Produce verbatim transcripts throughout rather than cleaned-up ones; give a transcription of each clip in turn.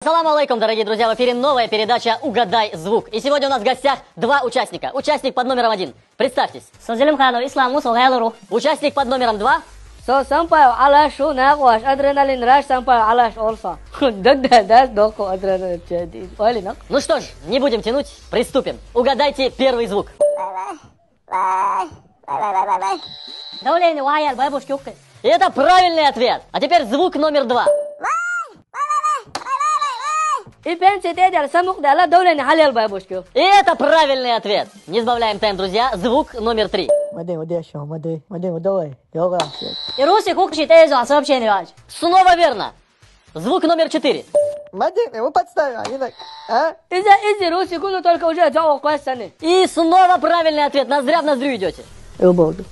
Салам алейкум, дорогие друзья! В эфире новая передача «Угадай звук». И сегодня у нас в гостях два участника. Участник под номером один. Представьтесь. Созелим Ханов Ислам, Мусо Гайлуру. Участник под номером два. Со Сампаев Алаш, шу накъваш, адреналин раш Сампаев Алаш олса. Даг да да доку адреналин чеди. Ойли нак. Ну что ж, не будем тянуть, приступим. Угадайте первый звук. Давление ваял бабушки укы. И это правильный ответ. А теперь звук номер два. И пенсия те дял самук дала давление халел бабушки. И это правильный ответ. Не сбавляем темп, друзья. Звук номер три. Маде, маде, шо, маде, маде, маде, ой. Йога. И Руси кукши те изо сообщение вач. Снова верно. Звук номер четыре. Маде, его подставил, они так, а? Иза, изи Руси куну только уже за оквасаны. И снова правильный ответ. Ноздря в ноздрю идете. Его болду.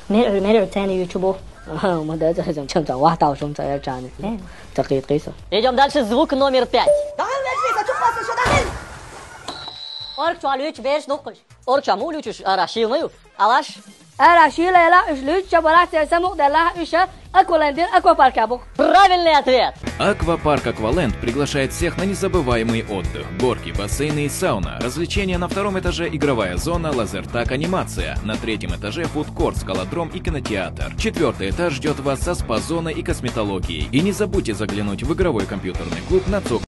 Мер, мер, тяни ючубу. Ага, маде, за, за, за, за, вахта, шум, за, я чани. Э. Такие, такие, со. Идем дальше. Звук номер пять. Орк чуал вич беш нукуш. Орк чуал мул вич уш, ара, шил мою. Алаш. Ара, шила ела, уш луч чабарат, самук дала, уша, аквалендин, аквапарк ябук. Правильный ответ. Аквапарк «Акваленд» приглашает всех на незабываемый отдых. Горки, бассейны и сауна, развлечения на втором этаже, игровая зона, лазертаг, анимация. На третьем этаже фудкорт, скалодром и кинотеатр. Четвертый этаж ждет вас со спа-зоной и косметологией. И не забудьте заглянуть в игровой компьютерный клуб на Цок.